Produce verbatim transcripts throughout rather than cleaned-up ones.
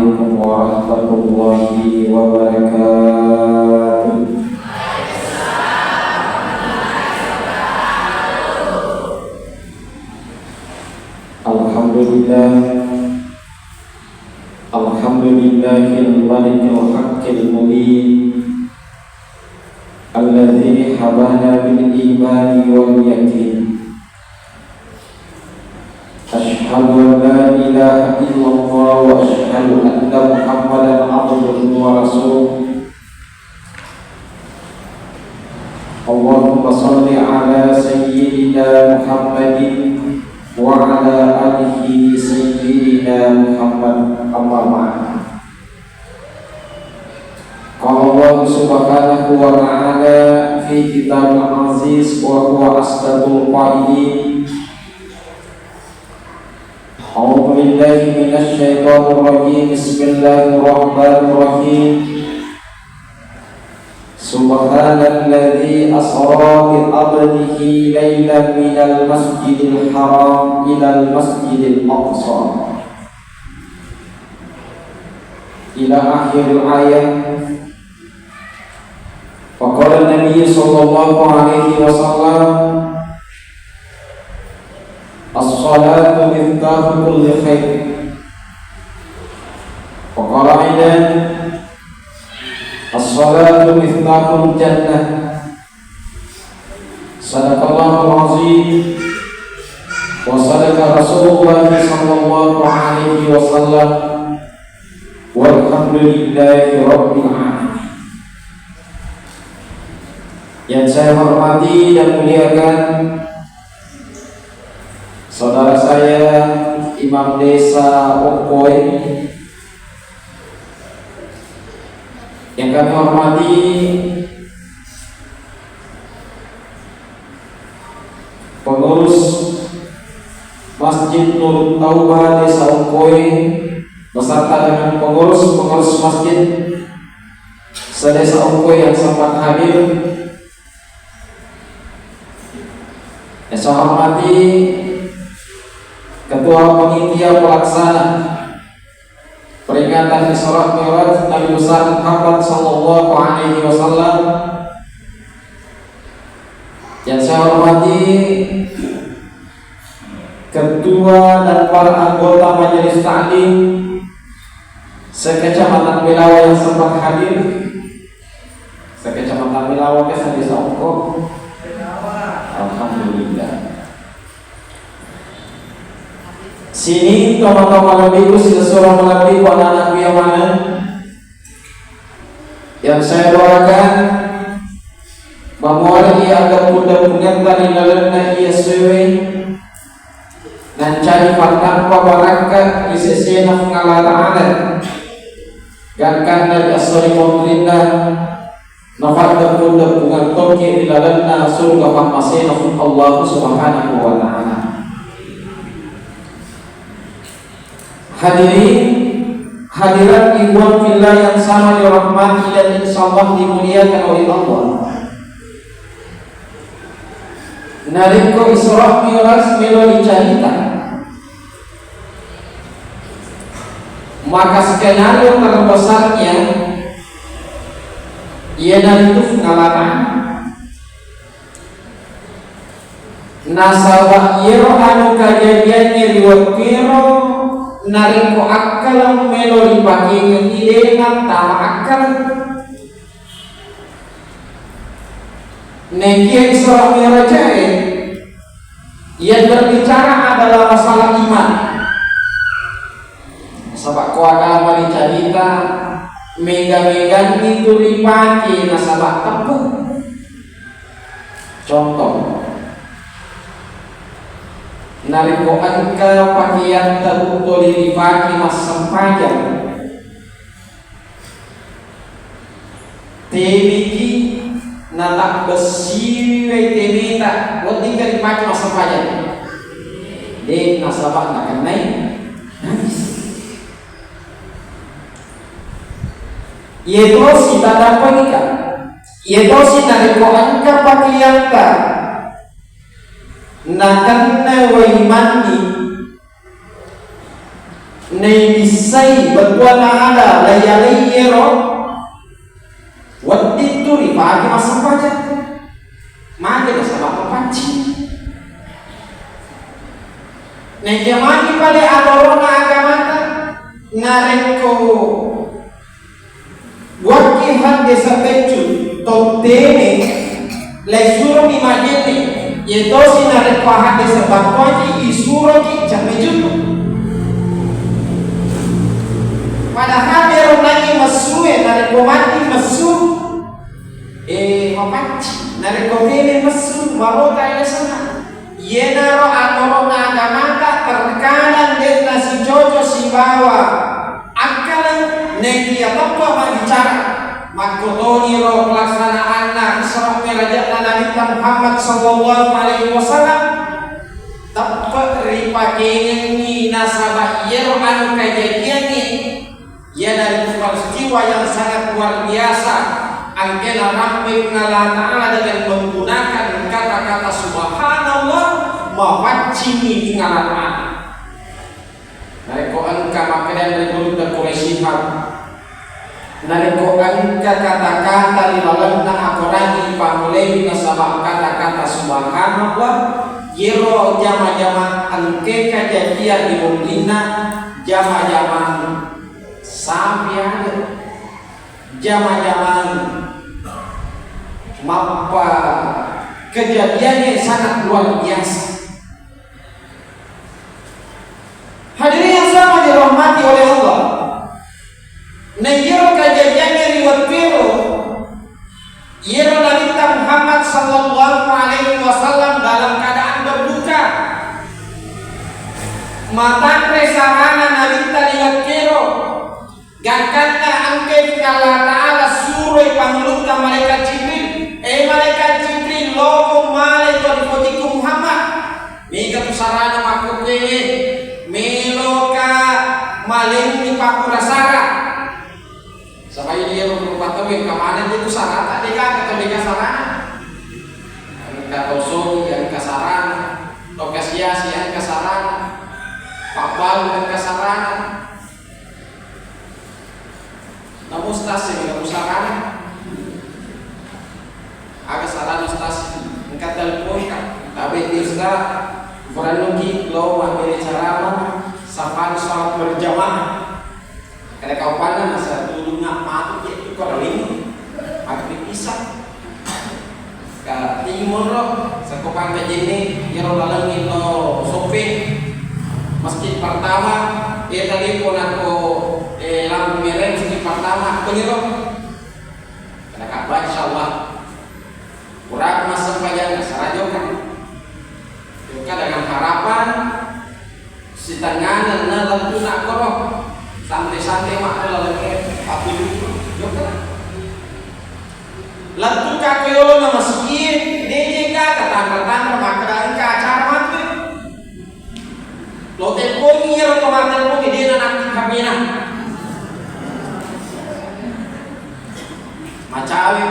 Assalamualaikum warahmatullahi wabarakatuh. Alhamdulillah. Alhamdulillahil malikil haqqil mubin. Alladzi habana bil imani wal yaqin. Asyhadu an la ilaha illallah wa asyhadu anna Muhammadan abduhu wa rasuluh. Allahumma shalli ala sayyidina Muhammadin wa ala alihi sayyidina Muhammad, amma ba'd. Qala Allah subhanahu wa ta'ala fi kitabihil aziz wa huwa asdaqul qailin. A'udzu billahi minasy syaithanir rajim. Bismillahirrahmanirrahim. Subhanalladzi asra bi 'abdihi lailan minal masjidil haram ilal masjidil aqsa. Ila akhiril ayat. Wa qala Nabi sallallahu alaihi wasallam, "As-salatu miftahu kulli khair." Wa qala aidan, "As-salatu miftahul jannah." Sadaqallahul azim wa sadaqa Rasulullah sallallahu alaihi wasallam. Walhamdulillahi rabbil alamin. Yang saya hormati dan muliakan saudara saya Imam Desa Ongkoe, yang kami hormati pengurus Masjid Nurut Taubah Desa Ongkoe beserta dengan pengurus-pengurus masjid se-Desa Ongkoe yang sempat hadir. Yang saya hormati Ketua Panitia Pelaksana peringatan Isra Mi'raj Nabi besar Muhammad sallallahu alaihi wasallam. Yang saya hormati Ketua dan para anggota Majelis Taklim se-Kecamatan Belawa yang sempat hadir. Se-Kecamatan Belawa ke se-Desa Ongkoe. Alhamdulillah. Sining tomatoa malebbiku, silessureng malebbiku, anak-anakku yang mana, yang saya doakan, mamuarei agappu-dappungetta ri lalenna iya essoe, nancadi pattampa barakka ri sesena Puang Allah Ta'ala, gangkanna ri esso ri monrinna, napaddeppung-deppungang tokki ri lalenna surga pammasena Puang Allah Subhanahu wa Ta'ala. Hadirin, hadirat ikhwan fillah yang sama dirahmati dan insyaallah dimuliakan oleh Allah. Narekko Isra Mi'raj melo dicarita, maka skenario terbesarnya iyanaritu ngalarang. Nasaba iyaro anu kajadiangnge ri wettuero narekko akkaleng melo ripakengengngi, de nattama akkaleng. Nekia Isra Mi'rajae, yang berbicara adalah masalah iman. Nasaba ko agama ricarita, mega-meganni tu ripake nasaba teppu. Contoh, narekko engka pakeatta buttoli ripake massempajang, temiki natabbessiwi wae temeta, weddingka ripake massempajang? De, nasaba nakennai najis. Iye tosi tadampengika, iye tosi narekko engka pakeatta nakenna wai mani, Naibissai bettuanna ada layya-layya ro wedding tu ripake massempajang. Magi nasaba mapaccing. Naijamani pale atoro'na agamata, narekko buakki haddesa beccu tottene, laisuromi majenne, yetosi narekko haddesa battoaji isuroki cappe junnu. Padahal ero nangi messue, narekko matti messu, Eh, mapaccing. Narekko teme messu, marota yasenna. Iyenaro atoro'na agamata terkadang de'na sicoco sibawa akkala, naikia teppa mabbicara. Makkotoniro pelaksanaanna Isra Mi'rajna Nabitta Muhammad sallallahu alaihi wasallam teppa ripakengengngi, nasaba iyero anu kajajiangnge Iyanaritu peristiwa yang sangat luar biasa, angkena rampe Puang Allah Ta'ala dengan menggunakan kata-kata subhanallah, mapaccingi Puang Allah Ta'ala. Narekko engka makkeda ri gurutta Quraisy Shihab, narekko engka kata-kata ri lalenna akorangi pamulai nasaba kata-kata subhanallah, yero jama-jama engke kajajian ri munrinna jama-jama Sapi ada jama-jamang mappa kejadiannya sangat luar biasa. Hadirin yang sama dirahmati oleh Allah. Nah, iyaro kejadiannya ri wettero, iyaro Nabitta Muhammad sallallahu alaihi wasallam dalam keadaan berduka. Matanre sarana Nabitta ri wettero. Gangkanna engkai Puang Allah Ta'ala suroi pangulutta malaikat Jibril, "Eh, malaikat Jibril, loko malai to ripojikku Muhammad." Mega tu sarana makkukkuewe, meloka malenni pappura sara. Sabai dia rupa tau yang kemana dia tu sarata, dia kagak tau dia sarana. Engka tau sogi, engka sarana, tau kasiasi, engka sarana, pabbalu, engka sarana. Namu stasi, namu sarana. Aga sarana stasi. Engka telepon ka. Tabe di usta. Furanuki lo mabbere ceramah. Safari salat berjamaah. Kada kaupanna nasa tulunga matu je tu koro ini. Matu bisa. Ka timoro, sako pangkajenne, iyaro lalengnge lo Soppeng, masjid pertama, iya tadi ko nakko, eh, lampu merah, masjid pertama, koniro. Kada kabba, insyaallah. Pura massempajang, sarajokan. Joka dengan harapan, Sitengngana na lettu nakkoro, santai-santai makkoro laleng e, tapi jokka. Lettu ka ko yolona masigi e, deje gaga tanra-tanra makkeda engka acara matu. Lo telpongi iyaro to mattelpongi, de na nakti H P-na. Macawe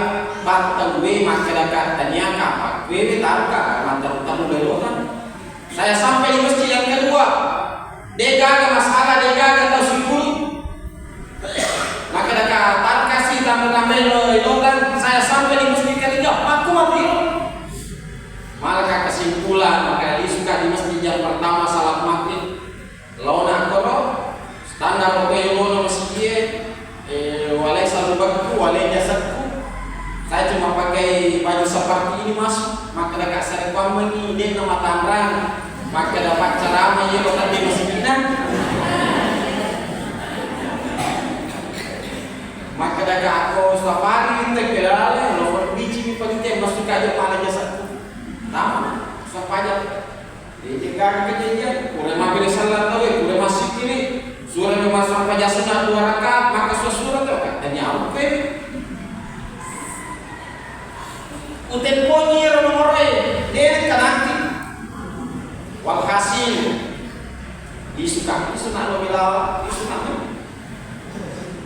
battauwe makkeda ka tania kapang kuewe tau ka matteru-teru lelona. Saya sampai di masjid yang kedua, degaga masalah, degaga tau sipulung. Makkeda ka, tarkasi tambai-tambai lo-, lotang, saya sampai di masjid ketiga, makku mati. Malah ka kesimpulan, maka lisuka di masjid yang pertama salat maghrib. Laona koro, standar oto yolona masjid e, Eh, walai salubakku, walai jasakku. Saya cuma pakai baju seperti ini masuk. Makkeda ka sarekkuammengi, de na matanrang. Makkeda paccarama iya lo tadde masigina. Makkeda ka ako safari, teke laleng, lo bicini pagite masuk aja pala jasakku. Tama, sapa aja. Deje gaga kejadian, pura mabbere sallang tauwe, pura massikkiri, surami massempajang sunna dua rakaat, maka sura-sura to, tanya apa? Utempongi ero nomoroe, de kananti. Walhasil, isuka, isu nalo bilawa, isu nalo.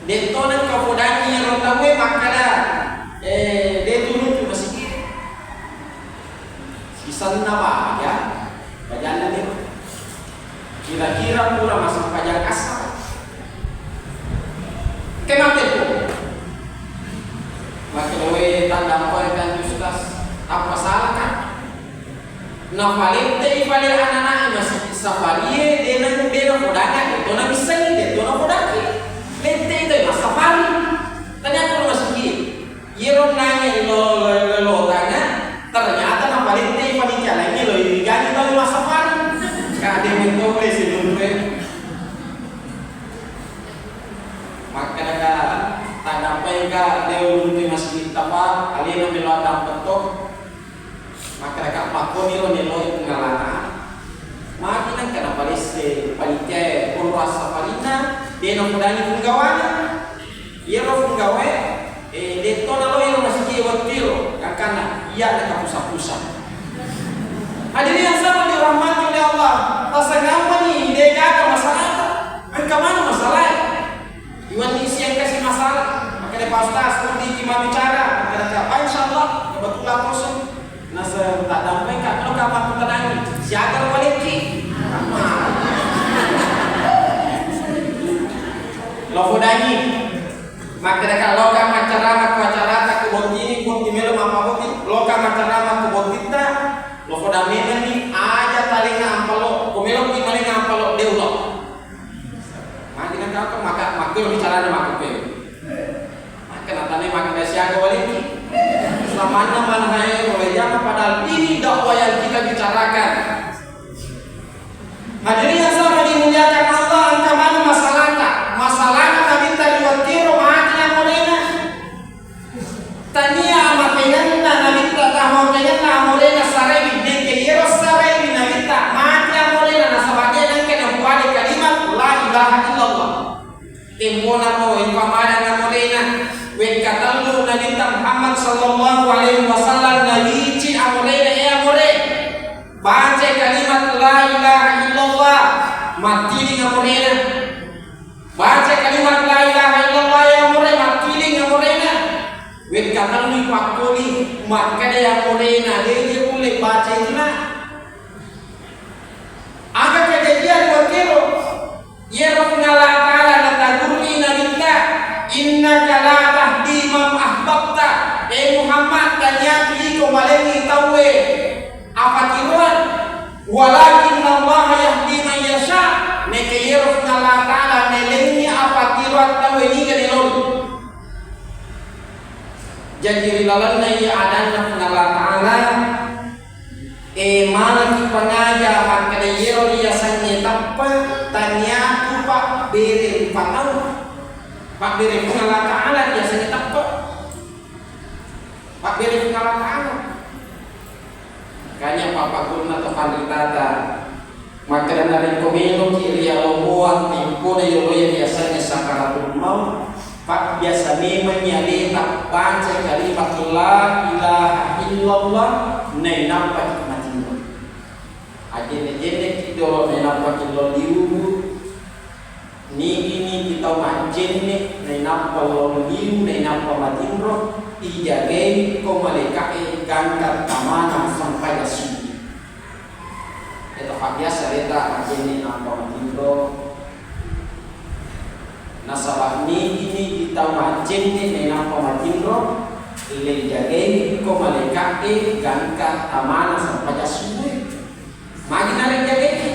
Detto nengka podangi ero tauwe makkada, eh, de turun tu masigi. Sisenna baja, bajanna niro. Kira-kira pura massempajang asar, Masalahkan. Nafalette'i fale ananae masigi safarie, dena, dena fodanga, detto nabissengi, detto nafodaki. Lette'i toi massafari. Tania ko masigi. Iyero nanya lo, lo, lo, lo tanya, ternyata nafalette'i panitia lainnya lo, ijangi tau massafari. Kade mentole sinunre. Makkedaka, taddampengka de' uruntu masigi tapa, alena melo addampeng to. Makkedaka, makkoniro neloi Puang Allah Ta'ala. Magi nengka napalesse panitiae onro assafarinna, de' napodangi punggawana. Iyaro punggawae, eh, detto naloi ro masigi wettiro, gangkanna iya nakapusa-pusa. Hadirin yang sama dirahmati oleh Allah, tasengammani, degaga masalahta, engka maneng masalae. Iwenni siang kasi masalah, makanya Pak Ustaz, nanti kita bicara, kata-kata, insyaallah, kebetulan kosong. Nasa taddampengka, loka makkutanangi, siaga walekki? Lofodangi. Makkedaka, loka maccarama ku acarata ku bottini, botti melo mappabotting, loka maccarama ku bottitta, lofoda memenni, aja talenga ampalo, ku melo ki malenga ampalo, de' ulo. Magi nakaka maka, makkoi bicarana makkoi. Maka natane makkeda siaga walekki. Samanna manhae mulai jama, padahal ini dakwah yang kita bicarakan. Hadirin yang sama dimuliakan Allah, engka maneng masalahta. Masalahna nabitta liwettiro mati amorena. Tania amatengenna nabitta, amatengenna amorena sarewi, nekke iyero sarewi nabitta mati amorena, nasaba de' nengka napuade kalimat la ilaha illallah. Tempona ro ipamadang amorena, wekka tellu nabitta Muhammad sallallahu alaihi wasallam nabici amorena, e amore, baca kalimat la ilaha illallah, mattiling amorena. Baca kalimat la ilaha illallah ya more, mattiling ya morena. Wekka tellui pakkoli, makkeda ya morena, de' je pole baca itu na. Aga kejadian wakero, iyaro Puang Allah Ta'ala natagurui nabitta, innaka la tahdi man ahbabta, e Muhammad, taniatu iko malengi tauwe apatiroang, walakinnallaha yahdi man yasha, neke iyaro Puang Allah Ta'ala nalengi apatiroang tauwe niga naloni. Jaji ri lalenna iya adanna Puang Allah Ta'ala, e, manaki pangaja makkeda iyaro riasengnge teppa, taniatu pabbere rupa tau. Pabbere Puang Allah Ta'ala riasengnge teppa. Pabbere Puang Allah Ta'ala. Makanya pappakunna to panritata, makkeda narekko meloki rialomoang tempona yoloe riasengnge sakaratul maut, pabbiasa memengngi aleta baca kalimat la ilaha illallah nainappaki matinro. Ajenne-jenneki jolo nainappaki lo liubu. Nigi-nigi tau majjenne, nainappa lao liu, nainappa matinro, ijagai ko malaeka'e gangka tamana sempajang subuh. Eta pabbiasa leta majjenne nappa matinro. Nasaba nigi-nigi tau majjenne, nainappa matinro, leijagai ko malaeka'e gangka tamana sempajang subuh. Magi narenjagaiwi?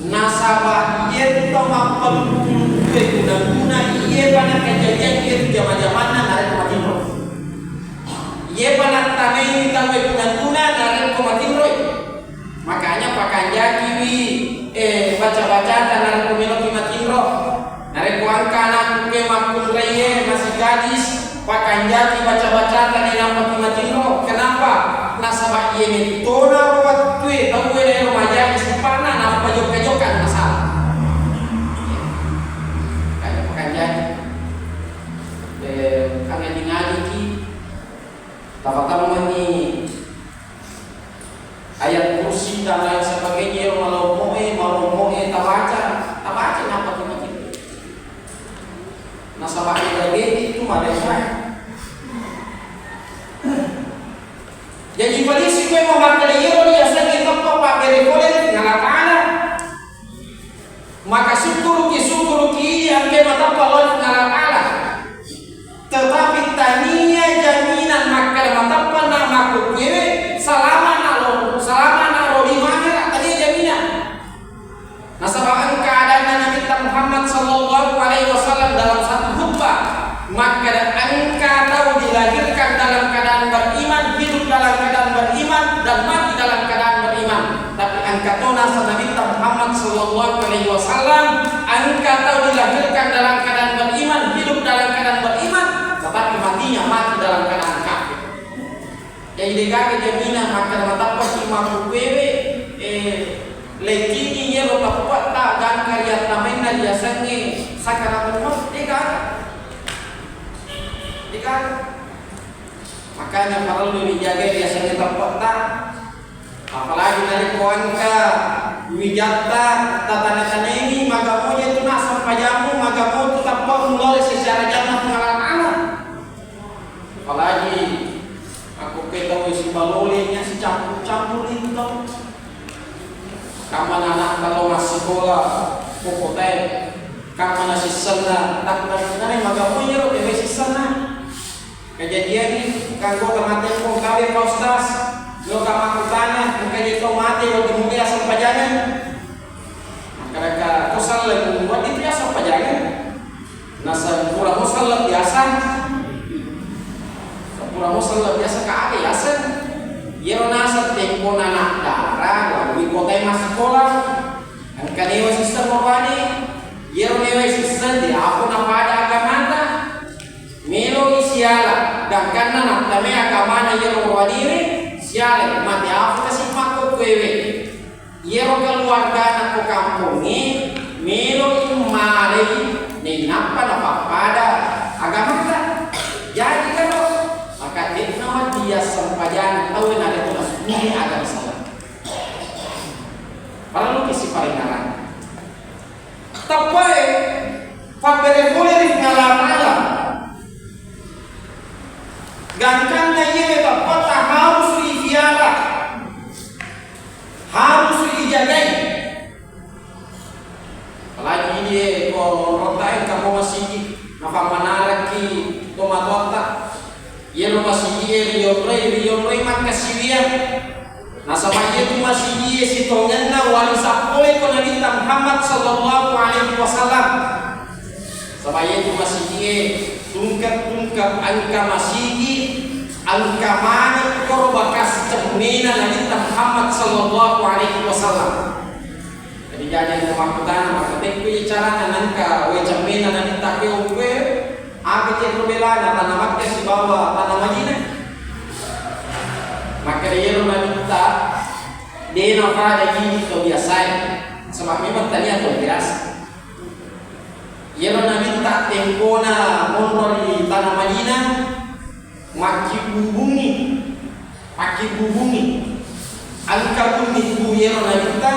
Nasaba iyatu tau mappaluttu-luttue guna-guna, iyepa nakajajang iyetu jama-jamanna narekko matinro. Iyepa nattamaiwi tauwe guna-guna narekko matinroi. Makanya pakanjakiwi, eh, baca-bacata narekko meloki matinro. Narekko engka anakku ke makkunraiye masih gadis, pakanjaki baca-bacata nainappaki matinro. Kenapa? Nasaba iye mettona ro wattue tauwe naero majaji sipa'na nappa jokka-jokka masalah. Kanya pakanjaki. Eh, kangaji-ngajiki. Tapatamani ayat kursi dan lain sebagainya, ero malommoe, malommoe tabaca, tabaca nappa tu mati. Nasaba ero itu malaikat. Jadi polisi kue mau makkeda ero dia sagi teppa pabbere pole ri Puang Allah Ta'ala. Maka sukkuruki, sukkuruki iya engka mateppa lao ri Puang Allah Ta'ala. Tetapi tania jaminan makkeda mateppenna makkukkuewe, salamana ro, salamana ro lino ahera, tania jamina. Nasaba engka adanna Nabitta Muhammad sallallahu alaihi wasallam dalam satu khutbah, makkeda engka tau dilahirkan dalam keadaan beriman, hidup dalam keadaan beriman, dan mati dalam keadaan beriman. Tapi engka to naseng Nabitta Muhammad sallallahu alaihi wasallam, engka tau dilahirkan dalam keadaan beriman, hidup dalam keadaan beriman, tetapi matinya mati dalam keadaan kafir. Jadi degaga jamina makkeda mateppe'ki makkukkuewe, eh, lekkini iyaro teppe'ta gangka riattamainna riasengnge sakaratul maut, degaga. Degaga. Makanya parellu rijagai riasengnge teppe'ta. Apalagi narekko engka wijatta tatane-taneni, maga moje tu nassempajammu, maga motu teppe'mu lao ri secara jama Puang Allah Ta'ala. Apalagi akko ke tau sibalolenya sicampur-campur itu. Kammana anakta lao massikola, pokoktae, kammana sissenna, tak, tak, nare maga moje ro tebe sissenna. Kejadian ni, kanggo tamatempo kabe Pak Ustaz, lo kamakkutana, engka je tau mate, lo temuke aseng pajangan. Makkadaka, ko selleng, wedding tu aseng pajangan. Naseng pura mo selleng biasa. Pura mo selleng biasa, kabe yaseng. Iyaro naseng tempona anak dara, lawi kotai massikola. Engka newa sisseng morwane. Iyaro newa sisseng, de apo napada agamata. Melo'i siala, gangkanna nattamai agamana iyaro waniwe, sialai, mate afu kasi makkokkoewe. Iyaro keluargana ko kampongnge, melo'i malai, nainappa napappada agamata. Jadi karo, maka de'na wedding yassempajang tauwe narekko nasukkuru'i agama Islam. Parelluki siparingngarang. Teppae, fabbere pole ri Puang Allah Ta'ala. Gangkanna iyawe teppatta harus ripiara, harus rijagai. Apalagi idi e ko onrotta engka ko masigi, nafammanarakki tomatoatta. Iyaro masigie riyonroi, riyonroi makkasiwiang. Nasaba iyatu masigie sitongenna warisan pole ko Nabitta Muhammad sallallahu alaihi wasallam. Saba iyatu masigie tungke-tungke engka masigi, engka maneng koro bakas cemmena Nabitta Muhammad sallallahu alaihi wasallam. Jadi, jaji engka makkutana, makkatekku je carana nengka wae cemmena Nabitta ke ukue, aga je ro belana tana Makkah sibawa tana Madinah? Makkeda iyaro Nabitta, de napada idi to biasae, saba memang tania to biasa. Iyaro Nabitta tempona monro ri tana Madinah, Makkibbubungngi, makkibbubungngi. Engka bunni tu iyaro Nabitta,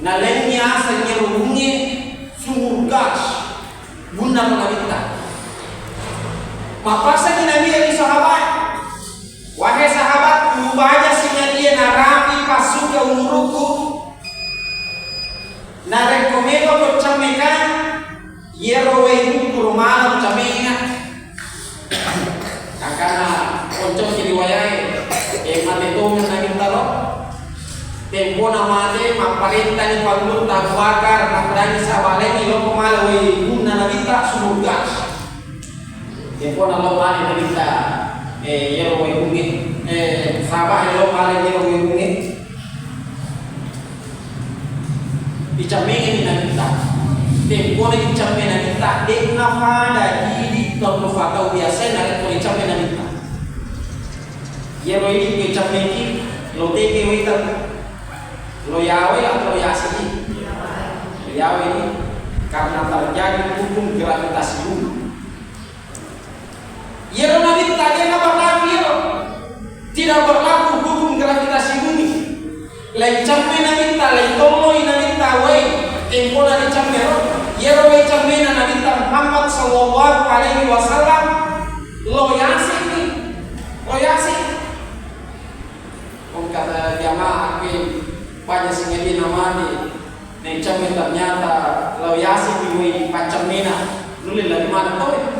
nalenni aseng iyaro bungnge Sumur Gas, bunnaro Nabitta. Mappasangi Nabi ri sahabat, "Wahai sahabatku, baja singarie narapi passuka umurukku, narekko meloko cemmeka, iyaro wae bukkuro maneng cemmena." Kakana oncokki riwayae, e, mate tongeng Nabitta ro. Tempona mate, mapparentani pangulutta Abu Bakar, makkudangi sahabat laingnge, loko mala wae bunna Nabitta Sumur Gas. Tempona lo male Nabitta, e, iyaro wae bungnge, e, sahabat lo male iyaro wae bungnge. Icammengeni Nabitta. Tempona icamme Nabitta, de'na pada idi to rupa tau biasa narekko icamme Nabitta. Iyaro idi ko icammeki, lo teke waita, lo yawai atau lo yasiki? Lo yawai ni, karena terjadi hukum gravitasi bumi. Iyaro Nabitta de naberlaku iyaro. Tidak berlaku hukum gravitasi bumi. Laicamme Nabitta, laitolloi Nabitta wae, tempona ricamme ro. Iyaro wae cammena Nabitta Muhammad sallallahu alaihi wasallam, lo yasini, lo yasini. Engka jamaah ke banyak sing jadi namanya. Naicamme ternyata lao yaseng mi woi paccammena, nulle lagi mana tau.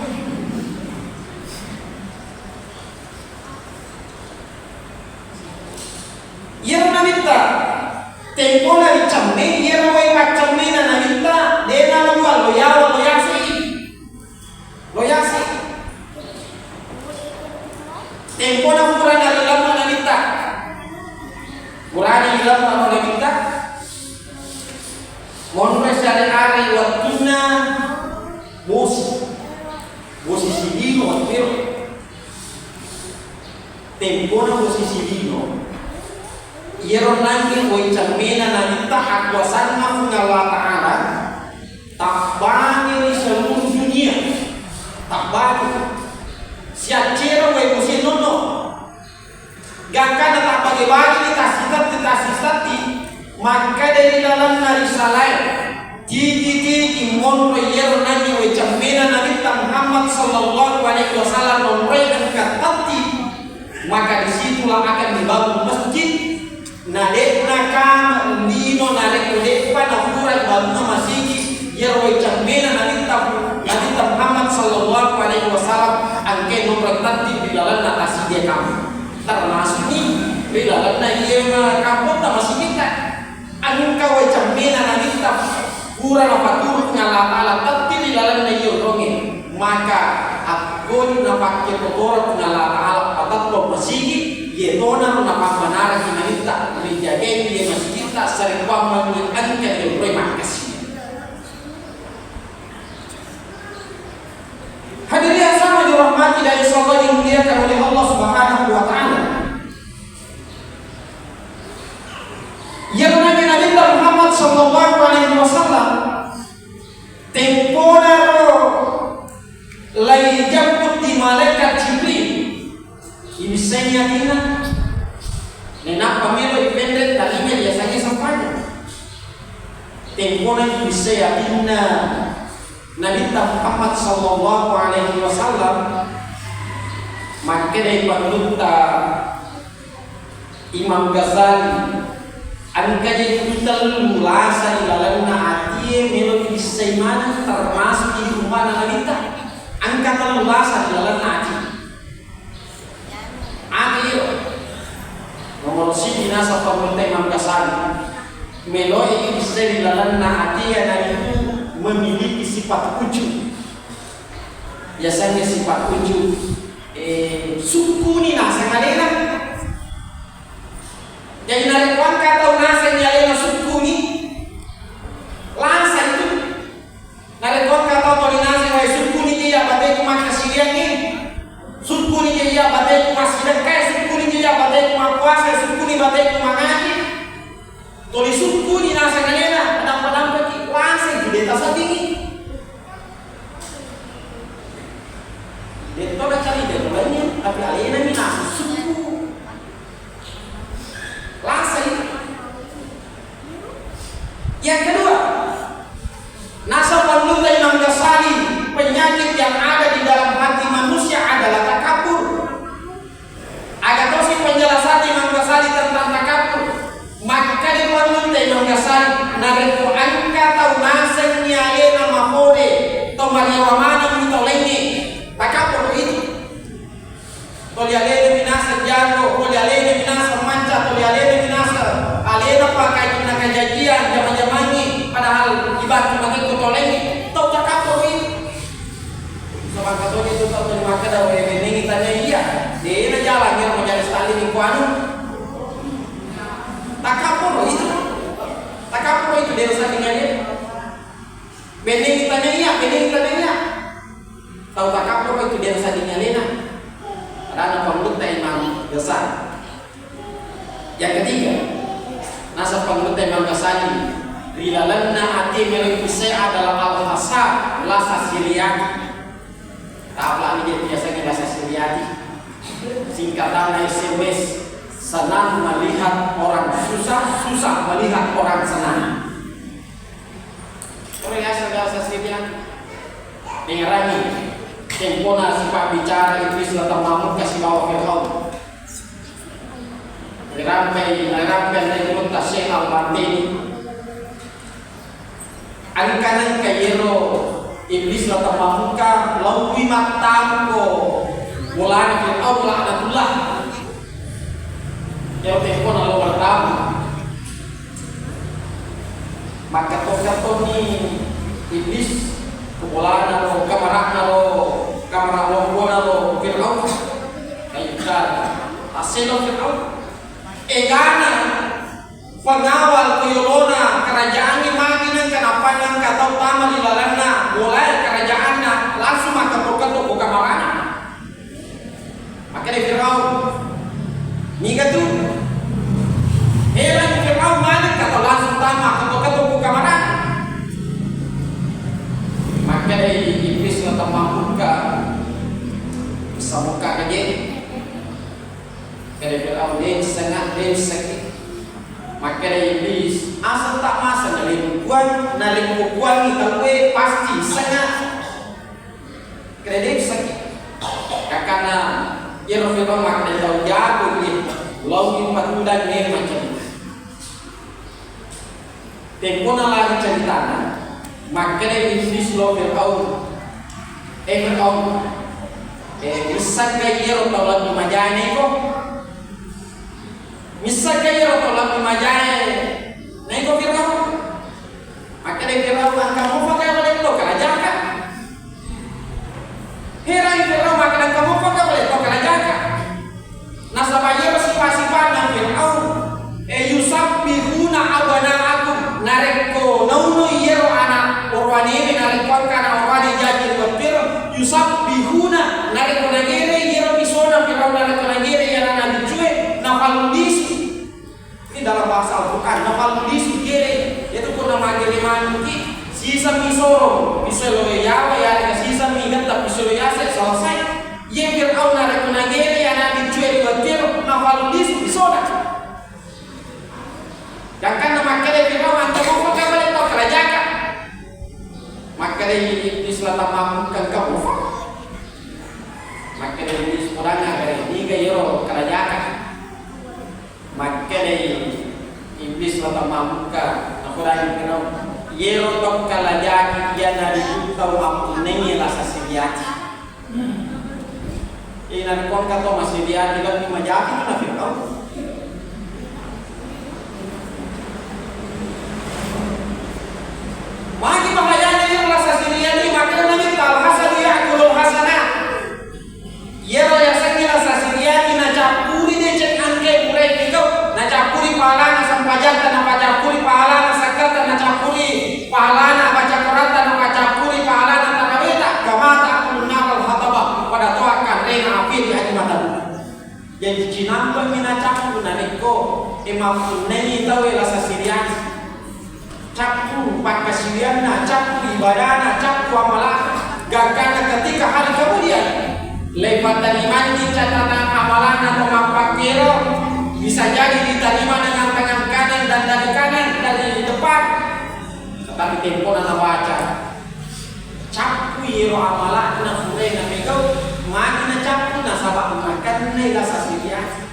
Tempona posisi lino, iyaro nangnge wai cemmena Nabitta, akuasanna Puang Allah Ta'ala, tabbani ri seluruh dunia, tabbani. Siaccero wai bosi nonno. Gangkanna tabbage-bage ni tasitatti-tasitatti, makkeda ri lalenna risalae, tigi-tigi monro iyaro nangnge wai cemmena Nabitta Muhammad sallallahu alaihi wasallam nonroi engka tatti, maka disitulah akan dibangun masjid. Na de'na kama lino narekko de'pa nafura ibangunna masigi iyaro wai cemmena Nabitta, Nabitta Muhammad sallallahu alaihi wasallam, engka nonroi tatti ri lalenna tasidia kama. Termasuk ni ri lalenna iya kampotta masigitta. Engka wai cemmena Nabitta pura napaturu Puang Allah Ta'ala tatti ri lalenna iya onrongnge, maka akkoni napakke kotora Puang Allah Ta'ala patettong masigi, iye tonaro napammanaraki Nabitta rijagai iye masigitta sarekkuammengngi engka iya onroi makkasi. Hadirin yang sama dirahmati dan insyaallah dimuliakan oleh Allah Subhanahu wa Ta'ala. Iyaro Nabi, Nabitta Muhammad sallallahu alaihi wasallam, temponaro lai jamput di malaikat Jibril, ibissai atinna, nainappa melo ipenre talinga yasengnge sempajang. Tempona ibissai atinna Nabitta Muhammad sallallahu alaihi wasallam, makkedai pangulutta Imam Ghazali, engka je tellu lasa ri lalenna atie melo ibissai maneng, termasuk idi ummana Nabitta. Engka tellu lasa ri lalenna atie. Aga iyaro? Nomoro siji naseng pangulutta Imam Ghazali, meloe ibissai ri lalenna atie iyanaritu memiliki sifat ujub. Yasengnge sifat ujub, eh, sukkuni naseng alena. Jadi narekko engka tau nasengngi alena sukkuni, lasa itu. Narekko engka tau toli naseng, wae, sukkuni je iya bateku makkasiwiangnge, sukkuni je iya bateku massidekkae, sukkuni je iya bateku mappuasae, sukkuni bateku mangaji, toli sukkuni naseng alena, madampa-dampaki, lasa itu de tasaddingi. Detto nacarita itu lainnya, tapi alena mi naseng sukku. Lasa itu. Yang kedua, naseng pangulutta Imam Ghazali, penyakit yang ada di dalam hati manusia adalah takabur. Aga tosi penjelasanna Imam Ghazali tentang takabur. Makkeda pangulutta Imam Ghazali, narekko engka tau nasengngi alena mapole, to mariawa maneng mi tau laingnge, takabur itu. Toli alena mi naseng jago, toli alena mi naseng manca, toli alena mi naseng alena pakajinna kajajiang jama-jamangngi, padahal ibantu matekko tau laingnge, tau takabur itu. Samangka toje tu tau tuli makkeda, "Wae, bennengngi tania iya." De najalang iyaro majari stalling iko anu. Takabur itu. Takabur itu de nasaddingi alena. Bennengngi tania iya, bennengngi tania iya. Tau takabur itu de nasaddingi alena. Adanna pangulutta Imam Ghazali. Yang ketiga, naseng pangulutta Imam Ghazali, ri lalenna ati melo ibissai adalah al-hasad, lasa siriati. Tahu lah ini biasanya lasa siriati. Singkatanna S M S, senang melihat orang susah, susah melihat orang senang. Ora yaseng lasa siriati. Dengarangi, tempona sipabbicara Iblis la temmamukka sibawa Firaun. Rirampai, rirampai anre gurutta Syekh Al-Martini. Engka nengka yero Iblis la temmamukka laowi mattama ko bolana Firaun laknatullah. Yero tempona lao bertamu. Makkatto-kattoni Iblis, ko bolana ro, kamarana ro, kamara lombona ro Firaun. Ayo, tar. Aselo Firaun. Egana pengawal ko yolona kerajaangnge magi nengka nappa nengka tau tama ri lalenna bolae kerajaanna, langsung makkatto-katto ko kamarana. Makkeda Firaun, Iblis na tamammukka, samukka kaje. Kede Firaun, de senga, de saki. Makkeda Iblis, asa tak masa nalikkuang, nalikkuangi tauwe pasti senga. Kede de saki. Kakana iro Firaun makkeda tau jago ye, lao ipatudang ne macam. Tempona lari caritana, makkeda Iblis lao Firaun, "Eh Firaun, eh, missakka iyaro tau lebbi majae neko? Missakka iyaro tau lebbi majae neko Firaun?" Makkeda Firaun, "Engka mofa ka bale to kalajaka?" Heran Firaun makkeda, "Engka mofa ka bale to kalajaka?" Nasaba iyaro sipa-sipanna Firaun, e, "Yusabbihuna abna'akum," narekko nauno iyaro ana orowanewe, narekko engka ana orowane jaji ri wettero, "Yusabbihuna," narekko nagere iyaro pisona Firaun, narekko nagere iyaro ana biccue, "nafallisu." Ini dalam bahasa Al-Quran, "nafallisu," gere. Iyatu pura magere manuki, sisami soro, piselo yawa, yarega sisami getta piselo yase, selesai. Ye Firaun narekko nagere ana biccue ri wettero, "nafallisu," pisona. Gangkanna makkeda Firaun, "Engka mofa ka bale to kalajaka?" Makkeda Iblis, "La tamammukka, engka mofa." Makkeda Iblis, "Podanna gare, niga iyaro kalajaka?" Makkedai Iblis lao tamammukka, napodangi Firaun, "Iyero to kalajaki iyana ritu tau mappunnai lasa siriati." Ina ritu engka to masiriati lebbi majaki tu na Firaun. Magi bahayana iyero lasa siriati, makkeda Nabitta, "Al-hasadu ya'kulul hasanat." Iyaro yasengnge lasa siriati nacappuri deceng angke purae pigau, nacappuri pahalana sampajatta, napacappuri pahalana sakkata, nacappuri pahalana baca Qur'anta, napacappuri pahalana taraweta, kama ta'kulun narul hatabah, pada to akkanrena api ri aji mata bulan. Jaji cinampengngi nacappu narekko e mappunnai tauwe lasa siriati. Cappu pakkasiwianna, cappu ibadana, cappu amalana. Gangkanna ketika hari kemudian, leipatterimanni catatan amalana to mappakkero, bisa jadi diterima dengan tangan kanan dan dari kanan, dari depan. Tetapi tempona nabaca, cappu iyero amalana furae namegau, magi nacappu nasaba makennai lasa siriati.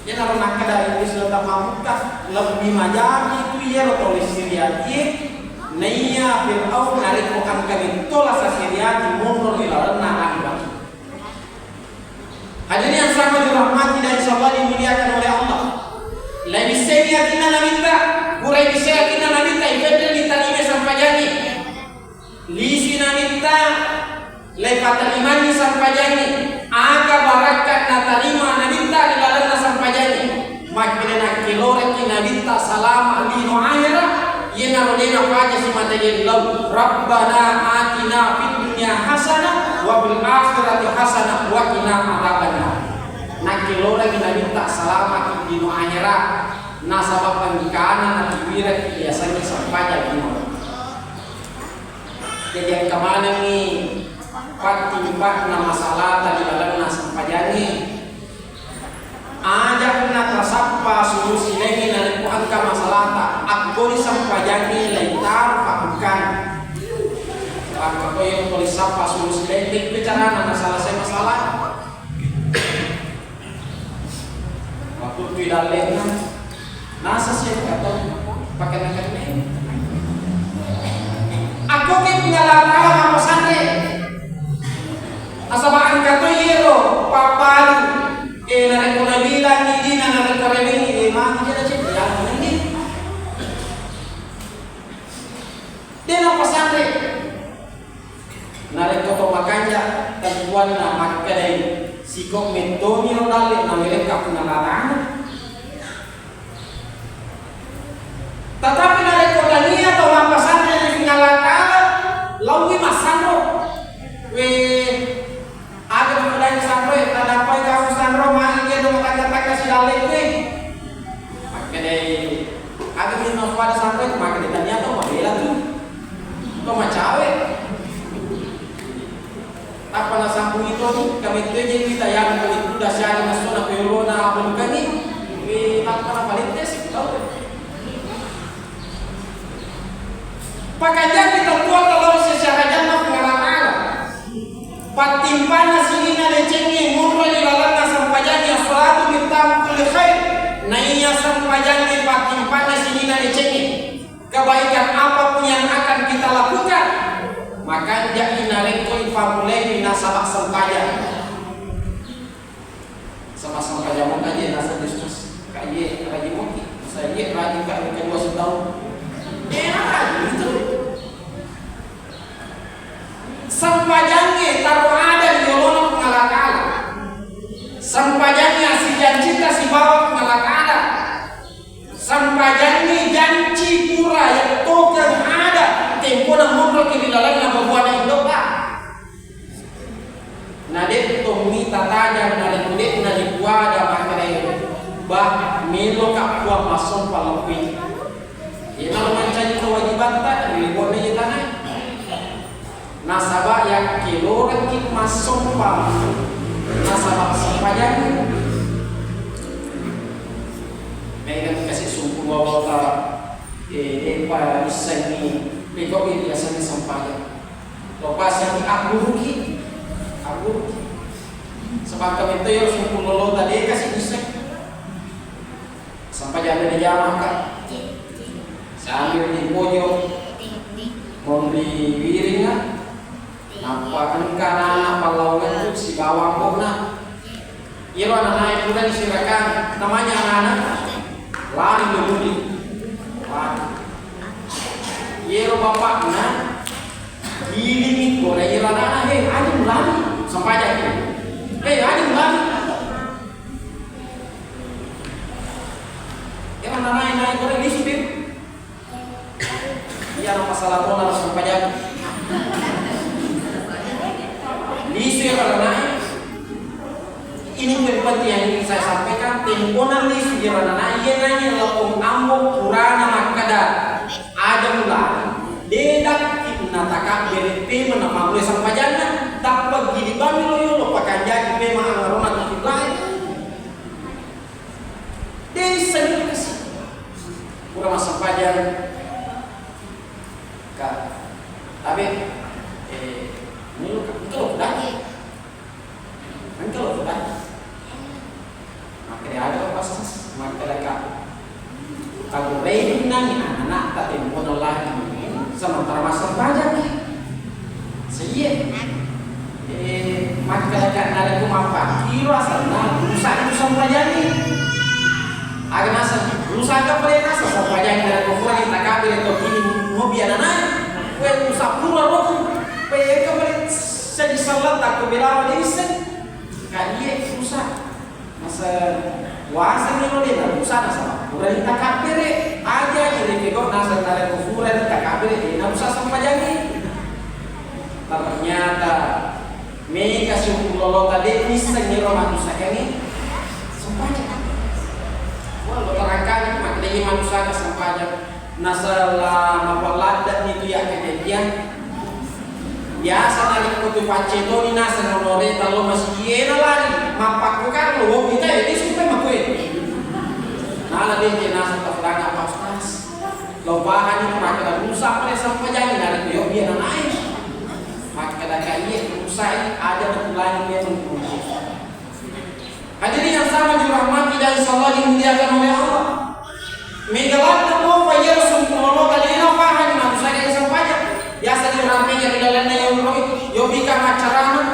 Iyanaro nakkeda Iblis lao tamammukka, lebbi majaki tu iyaro tau lessiriatie, naiya Firaun narekko engka metto lasa siriati monro ri lalenna anu batu. Hadirin yang sangat dirahmati dan insyaallah dimuliakan oleh Allah. Laibissengi atinna Nabitta, pura ibissei atinna Nabitta, ifenreni taliwe sampajangnge. Lisui Nabitta, leipatterimanni sampajangnge. Aga barakka natarima Nabitta ri lalenna sampajangnge? Makkeda nakkelorekki Nabitta salama lino ahera, iyanaro de napaja simata yellau, "Rabbana atina fid dunya hasanah wa fil akhirati hasanah wa qina adzabannar." Nakkelorengngi Nabitta salama lino ahera, nasaba pangkana natiwirekki yasengnge sampajang lino. Jadi engka manengngi pattimpa'na masalata ri lalenna sempajangnge. Aja'na tasappa sulu silaingnge narekko engka masalata, akkoni sempajangnge laitaro pabbukana. Makko to iyaro tuli sappa sulu silaing, tekko carana nasalasai masalah. Makkuttu idallenna, nasa siappa tau pakenna-kennai. Akkoke Puang Allah Ta'ala mappasanre. Nasaba engka to iyero pappalu, eh, narekko nabilangi dina, narekko rewengi, eh, magi jala cedde, ya, mending. De nappasanre. Narekko to makanja, tentuanna makkedai, "Siko mettomi ro dalle namelekka punna latana." Tetapi narekko tania to mappasanre ri Puang Allah Ta'ala, laowi massanro. We, aga mapedai sanroe, nadappai kamu sanro, magi dia to makanja-kanja sidalle kue. Makkedai, aga minno pada sanroe, makkedai tania to mabela tu. To macawe. Kami tuju kita yang kami tuda siaga masona kuyolona abukangi. Wi tappa na palette si tau. Pakajaki tau kuat tau seserajanna pengalamana. Pattimpanna sininna decengnge monro ri lalenna sempajangnge, as-salatu miftahu kulli khair. Naiya sempajangnge pattimpanna sininna decengnge. Kebaikan apapun yang akan kita lakukan, makanjaki narekko ipamulaiwi nasaba sempajang. Sama sempajang mo kaje nasaba diskus. Kaje rajin moki. Saya rajin kak kedua setahun. Enak gitu. Sempajangnge taro ada di yolona pengalakala. Sempajangnge sijancita sibawa pengalakala. Sempajangnge janci pura yattokeng ada tempona monroki ri lalenna babuana indo'ta. Na de' tommi tatajang narekko de' naripuada makkedae, bah, meloka Puang massompa lokkoe. Iyanaro mancaji kewajibatta ri lebo'na iye tanae. Nasaba yakkelorengki massompa, nasaba sempajang. Maega kasi sumpu lolota, eh, de'pa issengngi pegau'i riasengnge sempajang. Lopasengngi agguruki, agguruki. Sebab kametto iyaro sumpu lolota de' kasi isseng. Sempajang de' jamaka. Sambil di pojok, monri wiringa, nappa engka anak-anak pallawangenna sibawa ambo'na. Iyaro ananae purani sirakang, namanya anak-anak lari lo mudi. Lari. Iyaro bapakna gilingi pura iyaro anana, "He, aja mulani, sempajang. He, aja mulani." Iyaro ananae naik pura lisu, Bim. Iyaro masalah tona harus sempajang. Lisu iyaro ananae. Ini yang penting yang ingin saya sampaikan, tempona lisu iyaro ananae, iyanangngi lokko ambo purana makkeda, "Aja mulai." De' dakki natakabbere pemeng napammulai sempajanna, tappa gilibanni lo yolo pakanjaki pemeng angarona tu lain. De' isseng kasi. Pura massempajang. Ka, tabe, eh, mulu ka, engka lo daki. Engka lo daki. Makkeda aga lo pas, makkeda ka. Tagurenna ni anak-anak ta tempona lagi. Sementara massempajang. Seiye. Eh, makkedaka narekko mappakkiro asenna, rusak itu sempajangnge. Aga naseng, rusak aga pale naseng sempajangnge narekko purani takabbere to kini mobi ananae. Kue rusak pura rokku. Kue engka pale seddi selleng takko belawa de' isseng. Kalie rusak. Masa puasani lo de' narusa nasaba purani takabbere, aja iri pegau nasaba narekko purani takabbere de' narusa sempajangnge. Ternyata mega sumpu lolota de' nissengngi ro manusakangnge sempajang. Wah, lo terangkan makkedai manusaka sempajang. Nasala mapalladdani tu iya kejadian. Biasa narekko tu paccetoni naseng onore tallo masigi e nalari, mappakko karlo, wopi tae, de' supe makue. Nala de' je naseng tafdanga Pak Ustaz. Lo pahani tu makkeda rusak pale sempajangnge narekko yo biya nanae. Makkeda ka iye rusai aja natulangi memang. Hadirin yang sama dirahmati dan insyaallah dimuliakan oleh Allah. Mega ladde mopa iyaro sumpu lolota de' napahang manusakangnge sempajang. Biasa dirampenya ri lalenna yonroi, yobika maccarama.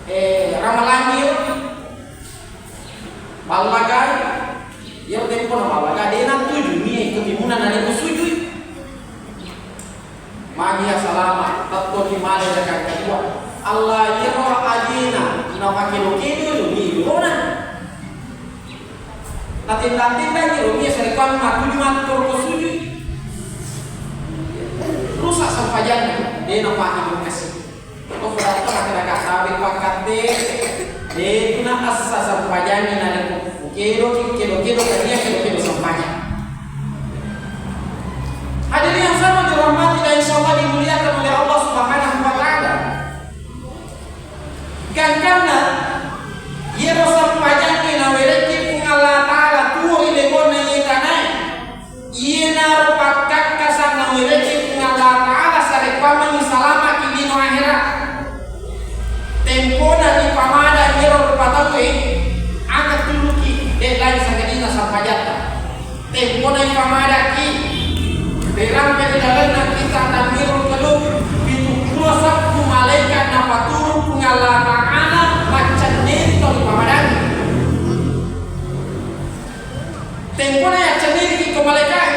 Eh, ramalangi ro. Ballagai. Iyaro tempona ballagai de' natujui, ketimunan narekko sujui. Magi ya salama, tettoni male dakang kedua. Allah iyaro ajena napakedo-kedo ilo ni ilona. Natenda-tenda ilo ni sarekkuang matuju matu toroko sujui. Rusak sempajanna, de' napahang kasi. Ko padatta makkeda kattabe pakkatte, de' tu naessa sempajangnge narekko kedoki, kedo-kedo tania kedo-kedo sempajang. Hadirin yang sama dirahmati dan insyaallah dimuliakan oleh Allah Subhanahu wa taala. Lalenna kitab Tanwirul Qulub, pitu pulo sebbu malaika napaturung Puang Allah Ta'ala maccenneri tau ripamadangi. Tempona yaccenneriki ko malaikae,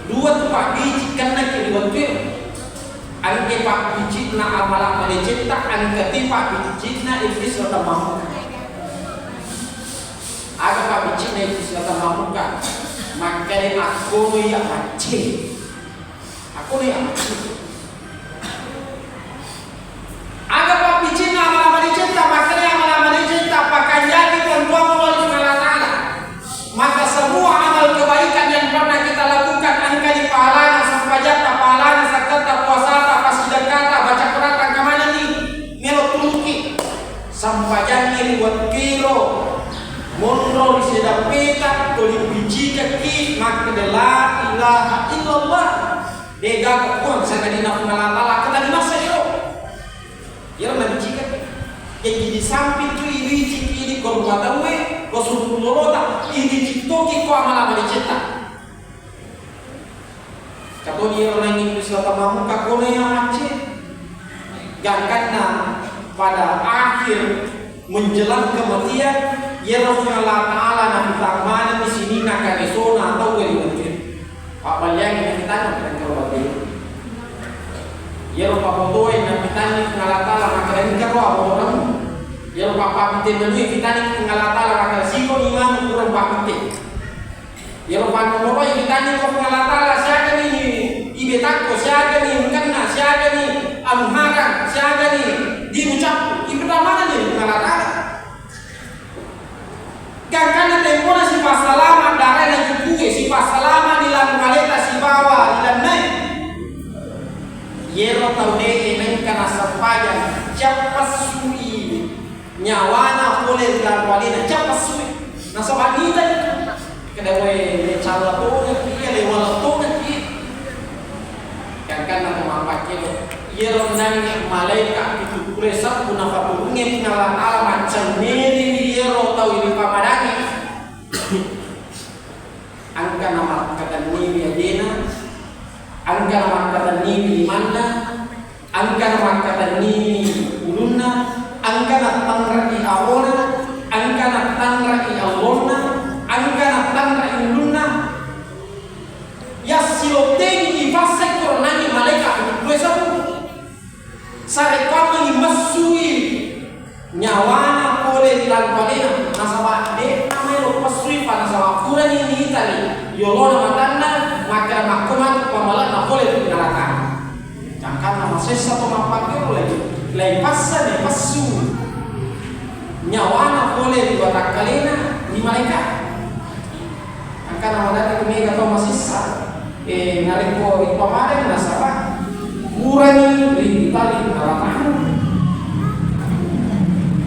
dua tu pabbicikkenna ki ri wettué. Engka pabbicikna amala madecetta, engka ti pabbicikna iblis watang mammukka. Aga pabbicikna iblis watang mammukka? Makkeda, akkono iya macce. Akkono iya macce. Aga pabbicikna amala madecetta? Makkeda, amala madecetta, pakanjaki tentuammu lao ri Allah Ta'ala. Maka semua amal kebaikan yang pernah kita lakukan, engkani pahalana, sempajatta, pahalana, zakkata, puasata, passidekata, baca Quran, engka manenni melo turuki. Sempajangngi ri wettuéro, monro ri sedappeta, tuli bicikekki makkeda la ilaha illallah. De'gaga Puang sangadinna Puang Allah Ta'ala, engka tadi masa iro. Iyaro nabicikeng. Jaji di samping tu ibiciki idi ko rumah tauwe, ko suruh lolota, ibicik toki ko amala madecetta. Katoni iyaro nanging iblis watang mammukka, kono iya macce. Gangkanna pada akhir menjelang kematian, iyaro Puang Allah Ta'ala napitang manenni sininna karesona tauwe ri wettué. Pabballiangngi napitanna engka ro bateru. Iyaro pafotoe napitanni Puang Allah Ta'ala makkeda engka ro aborammu. Iyaro pappabitenna dui pitanni Puang Allah Ta'ala makkeda siko imanu kurang pabite. Iyaro pannoloi pitanni ko Puang Allah Ta'ala siagani ibetakko, siagani engkanna, siagani anu harang, siagani diucapku. Ipedamanani Puang Allah Ta'ala. Gangkanna tempona sipassalama darana jukue, sipassalama ni lanu aleta sibawa ri lannae. Iyero tau de'e nengka nasempajang, cappessui nyawana pole ri lanu alena, cappessui. Nasaba nita itu. Kada wae le calla tona ki, le wala tona ki. Gangkanna to mappakkiro, iyaro nangnge malaeka pitu pule sebbu napaturungnge Puang Allah Ta'ala maccenneri iyaro tau ripamadangi. Engka namakkatenniwi ajena, engka namakkatenniwi limanna, engka namakkatenniwi ulunna, engka nattanrei arona, engka nattanrei allonna, engka nattanrei ulunna. Yassilottengi ipassai Quranangnge malaeka pitu pule sebbu. Sarekkuammengi messui nyawana pole ri lanu alena, nasaba de'na maelo pessui pa, nasaba purani nitani yolona matanna, makkeda makko matu pamala'na pole ri naraka. Gangkanna masessa to mappakkiro lai, lai passa ni pessu nyawana pole ri watakkalena ri malaeka. Angkana madati mega tau masessa, eh, narekko ripamadang nasaba purani ri tali narakamu.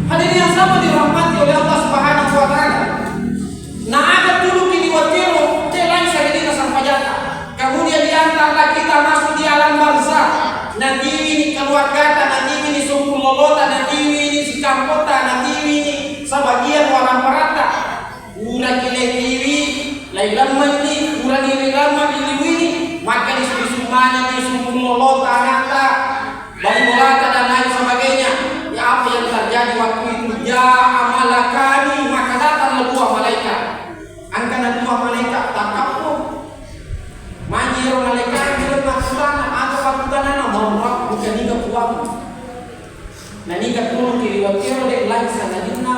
Hadirin yang sama dirahmati oleh Allah Subhanahu wa Ta'ala. Na aga tuluki ri watero, te lain sagedina sampajatta. Kemudian diantarlah kita masuk di alam barzah. Natiwini keluargata, natiwini sumpung lolota, natiwini sikampotta, natiwini sebagian waramparatta. Puraki letiwi, lailemmenni, purani rilammeng riliwini, makkani sulisummanenni sumpung lolota, anatta, bali bolata, dan lain sebagainya. Ya, apa yang terjadi waktu itu? Jaa malakani, maka datanglah dua malaikat. Angkana dua malaikat, takkappo. Maji ero malaikat, bilang makkutana, apa pakkutanana? Man rabbuka, niga puammu? Naniga tuluki ri watero de' lain sangadinna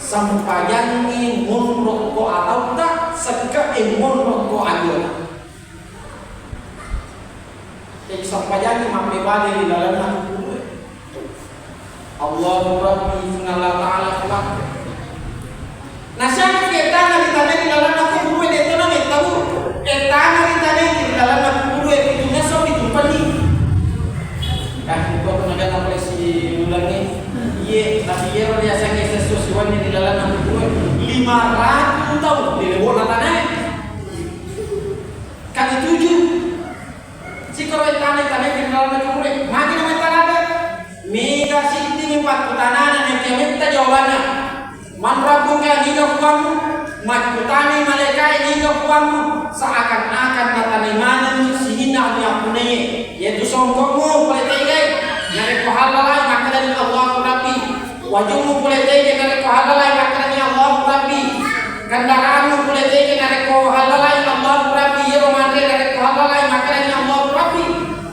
sampajangngi monrokko atautta sekke'e monrokko ajuana. Jadi sampajangngi mappebali ri lalenna kuburu. Allahu Rabbi, Puang Allah Ta'ala kuat. Nasiangngi ettana ritanai ri lalenna kuburu, de' tona mettau. Ettana ritanai ri lalenna kuburu, pitungngesso pitumpenni. Kan, itu aku magang apa si ulangi. Iye, tapi iye ro riasangnge sesso siwenni ri lalenna kuburu, lima ratu taung ri lebo'na tanae. Kali tujuh. Sikoro ettana, ettana ri lalenna kuburu, magi nama ettana? Mega siddimi pakkutanana, nekia metta jawabanna. Man rabbuka, niga puammu? Makkutanai malaikae, "Niga puammu?" Seakan-akan natanai manenni sininna anu yappunnaiye, yaitu songkokmu pole tegai, narekko hallalai makkedani, "Allahu Rabbi." Wajummu pole tegai, narekko hallalai makkedani, "Allahu Rabbi." Kendaraanmu pole tegai, narekko hallalai, "Allahu Rabbi." Iyaro manre narekko hallalai makkedani, "Allahu Rabbi."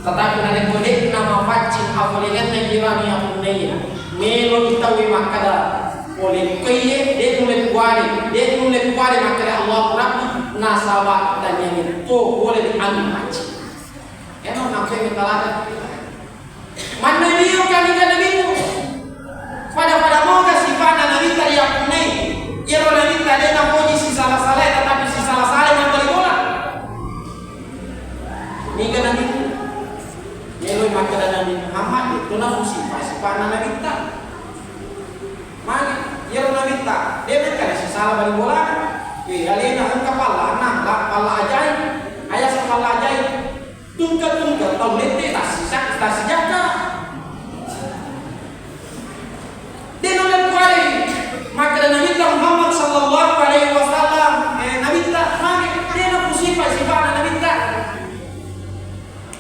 Tetapi narekko de'na mapaccing apolengenna iyaro anu yappunnaiye, meloi tauwe makkeda, Polekkoiye, de' nulle kuwade, de' nulle kuwade makkeda Allahu Rabbi, nasaba taniae to pole ri anu maci. Eno nampai metalaga. Manne dio kami ka nabimu. Pada-pada moga sifana nabitta riappunnai. Iyaro nabitta de' napoji sisala-salai, tetapi sisala-salai mabbali bola. Niga nabimu? Meloi makkeda Nabi Muhammad, itu nafu sifa-sifana nabitta. Magi, iyaro nabitta, de' nakkeda sisala bali bolana. Eh, alena engka pallana, la-, palla ajaib. Ayasa palla ajaib. Tungke-tungke tau lette tassisa-, tassijakka. De' nulle kuwade makkeda Nabitta Muhammad sallallahu alaihi wasallam, eh, nabitta, magi, de' nafu sifa-sifana nabitta.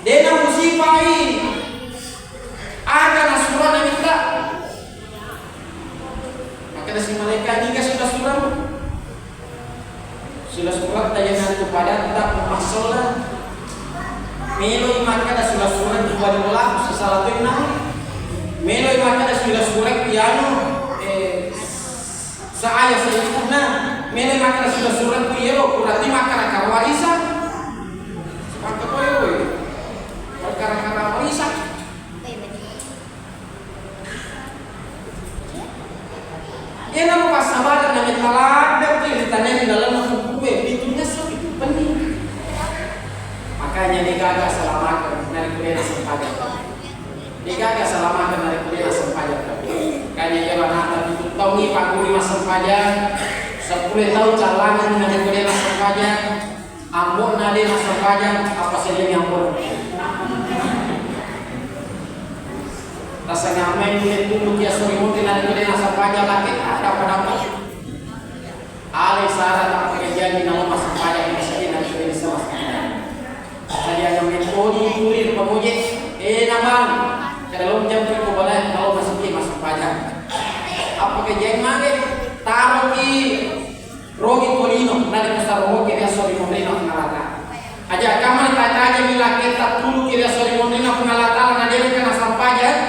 De' nafu sifai aga nasura nabitta. Makkeda si malaika, "Niga sura-suramu?" Sura-suratta iyanatu padatta umma sola. Meloi makkeda sura-sura dua dua sisala toinna. Meloi makkeda sura-sura iyanu, eh, seaya seikunna. Meloi makkeda sura-sura ku iyero, berarti makkeda karo warisan. Sepakat koi, koi. Perkara-kara warisan. Iyanaro passabareng na metta ladde' ki ri taneng ri lalenna kubbue, pitunna seng pitu penni. Makanya de'gaga salamakeng narekko de' nassempajang. De'gaga salamakeng narekko de' nassempajang. Makanya iyaro ana'ta pitu taung ipagguru massempajang, seppulo taung callangenni narekko de' nassempajang. Ambo'na de' nassempajang, appasajiangngi ambo'na. Tasengngammenni tuluki esso ri munri narekko de' nassempajang laki, ah, dappa-dappa. Ale sara tappa kejaji nalo massempajang, masaji narekko de' nassempajang. Sajiangngi metodi tuli ri pamoje, eh, nabang, kada lonjang ko balai, nalo masiki massempajang. Appakejaing mage, taroki Rogi ko lino, narekko saromoki ri esso ri munrinna Puang Allah Ta'ala. Aja kamma tatajengngi lakketta tuluki ri esso ri munrinna Puang Allah Ta'ala, na de' nengka nassempajang,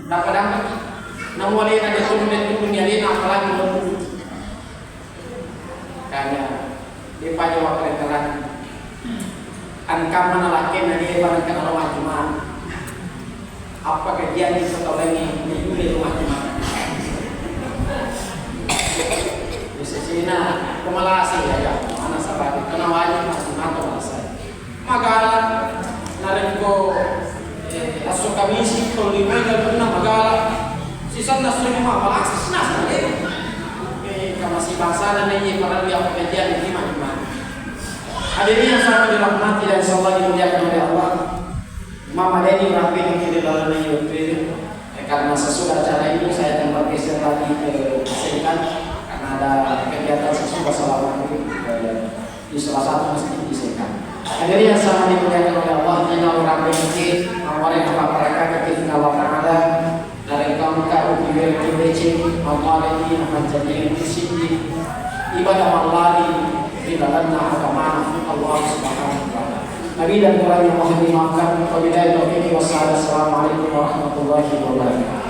dappa-dampaki. Namu alena de' tunu, de' tunu ni alena, apalagi mabburuki. Kanya, de' paja wapparengngerangi. Engkamma nalakkenna de' pa nengka nalo majjuma. Appakejiangngi sitaungnge mejjue rumah juma. Sesena ko malasa ya, ya, mana sabar, kena wajib masih mata malasa. Magala, narekko, eh, esso Kamisi, tolli mega guna magala, sisenna esso Juma malasa, sinasa, eh. Eh, kamasi bangsana ne, ye, parellu appakejiangngi lima juma. Hadirin yang sangat dirahmati dan insyaallah dimuliakan oleh Allah. Mama Deni rapi mungkin di dalam YouTube. Eh, karena sesudah acara ini saya akan bergeser lagi ke Sengkang karena ada kegiatan sesudah salat maghrib, eh, di salah satu masjid di Sengkang. Hadirin yang sangat dimuliakan oleh Allah, ina orang berpikir, orang yang apa mereka ketika Allah Ta'ala Narekko engka upiwereng deceng, mappalenni napancajiang sijji ibadah mallari ri lalenna agamana Allah Subhanahu wa Ta'ala. Lebih dan kurangnya mohon dimaafkan. Wabillahi taufiq wassalamu. Assalamualaikum warahmatullahi wabarakatuh.